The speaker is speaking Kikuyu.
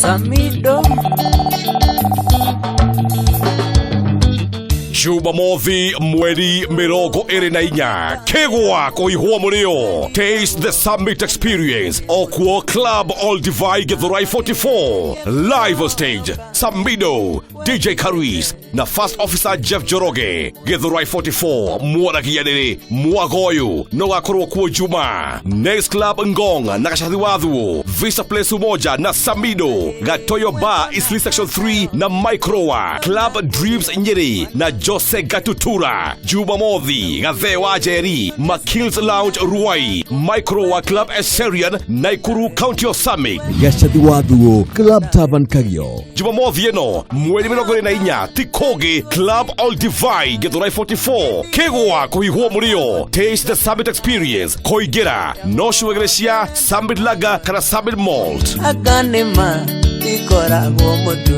Samido. Jumamothi mweri 24, Kĩgwa kũihwo mũrĩo. Taste the Summit Experience okuo Club Olduvai, Githurai 44. Live on stage, Samido, DJ Caris na First Officer Jeff Njoroge. Githurai 44, mwaragianĩrĩ mwaga ũyũ no gakorwo kuo Juma. Next Club Ngong na Gacathi Wathuo, Vista Place Umoja na Samido, Gatoyo Bar Eastleigh Section 3 na Microwa, Club Dreams Nyeri na Jose Gatutura. Jumamothi, Gathee wa Njeri, Makils Lounge Ruai, Microwa, Club Eserian, Naikuru County of Summit. Gacathi Wathuo, Club Tavan Kagio. Jumamothi ĩno mweri 24, ti kũngĩ, Club Olduvai, Githurai 44, Kĩgwa kũhihwo mũrĩo. Taste the Summit Experience. Kũingĩra no cuagĩre cia Summit Lager kana Summit Malt. Anga nĩma ikoragwo mũtwe.